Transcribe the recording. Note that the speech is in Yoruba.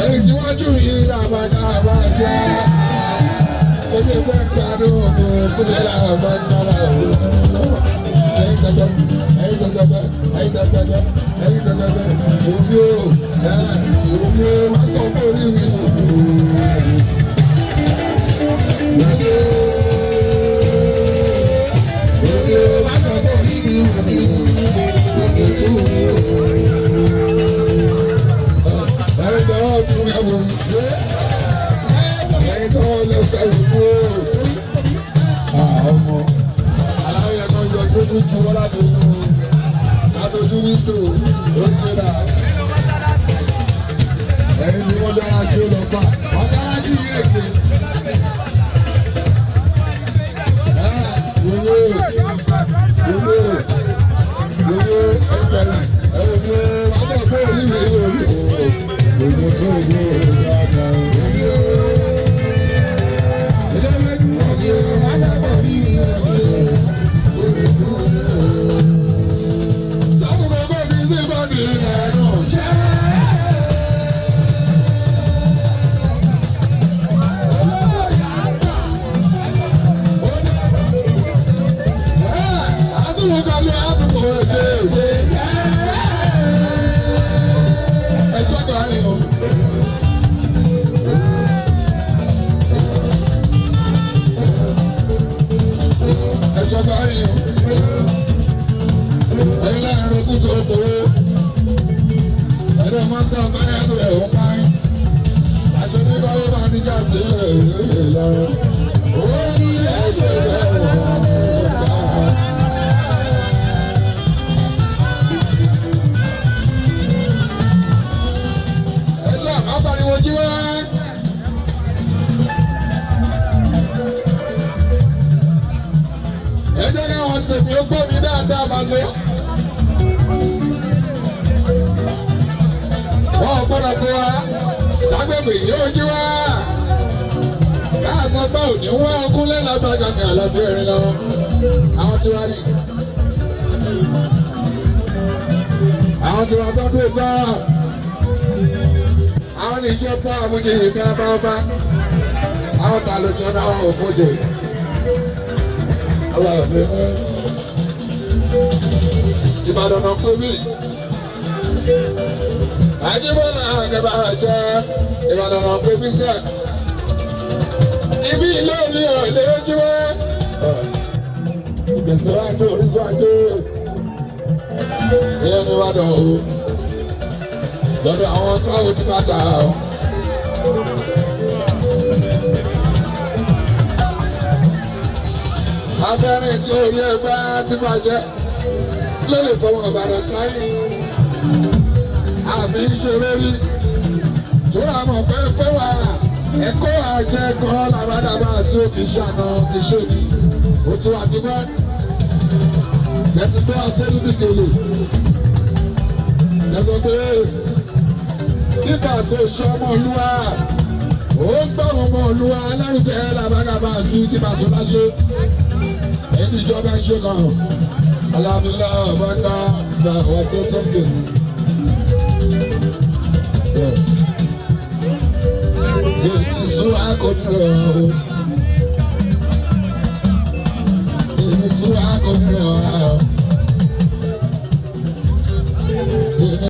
Ẹ̀yin tí wọ́n jù yín làbàdà bá ṣe. Ó ṣe fẹ́ gbádùn òun kúlẹ̀ làbàdà òun. Ẹ̀yin tẹ̀tẹ̀, ẹ̀yin tẹ̀tẹ̀, ẹ̀yin tẹ̀tẹ̀, ẹ̀yin tẹ̀tẹ̀, òbí o, òbí o, má sọ pé orí mi ò. Òbí o, má sọ pé orí mi ò. Òbí tún mi ò. Ẹ̀yin tẹ̀wọ́ tún ẹ̀ wò. Ẹ̀yin tẹ̀wọ́ lọ sẹ́wọ̀n kú. Ọmọ aláwọ̀ kan yọjú ní juwọ́ láti inú látọjú wíńdò ó ń gbéra. Ẹni tí wọ́n ṣára ṣe ó lọ fà. Wọ́n sára sí ilé ìgbé. Wòye wòye wòye ẹgbẹ̀rún ẹ̀wòye wàá bọ̀ orí mi òye òye tó òye dáadáa òye. Òye wàá bọ̀ orí mi òye òye tó òye. Sáwọn ọmọ mi sì bá mi lẹ́nu ṣẹ́. Ó ní ẹ̀ṣẹ̀ rẹ̀ wọ́n gbà. Ẹjọ́ àpariwo jí wá. Ẹ jẹ́ káwọn tèmi ó gbọ́ mi dáadáa bá ṣe. Wọ́n ò gbọ́dọ̀ pé wá ságbègbè yóò jí wá. Káàsán pé òní wá ogún lẹ́làgbàgà ní àlàbí ẹ̀rín lọ́wọ́. Àwọn tí wá rí. Àwọn tí wá tọ́jú ìtàn àwọn ìjọba àmújẹ ìgbà bábá àwọn tá a lè jọ náà ò fojè aláàbẹ Ìbàdàn náà pé mí Àjíbọ́lá àgàbà jẹ Ìbàdàn náà pé mí sẹ ibi ilé mi ò lè jí wá ìgbésẹ̀ wájú orísun ajé ìyẹn ní Ìbàdàn o lọ́dọ̀ àwọn táwọn oníbàtà o. Abẹ́rẹ́ tí orí ẹgbẹ́ ti bàjẹ́ ló lè fọwọ́ Ìbàdàn táyé. Àbí ṣe lórí tó àmọ̀ pé fẹ́ wà ẹ̀kọ́ àjẹkọ́ làbádàbà sí òkè ìṣàna ìṣòdì. Ó tún wà ti pẹ́. Tẹ̀sí pé wá sẹ́ni nìkele. Tẹ̀sí pé nípa àṣẹ ọmọ olúwa ó ń gbọ́ ọmọ olúwa alárùkẹ́ làbágàbà sí tí bàtò láṣẹ ẹni ìjọba ń ṣe kan alábílà ọ̀bọ̀nà gba wàṣẹ tọ́kì. Ìṣúra kò ní rẹ̀ o.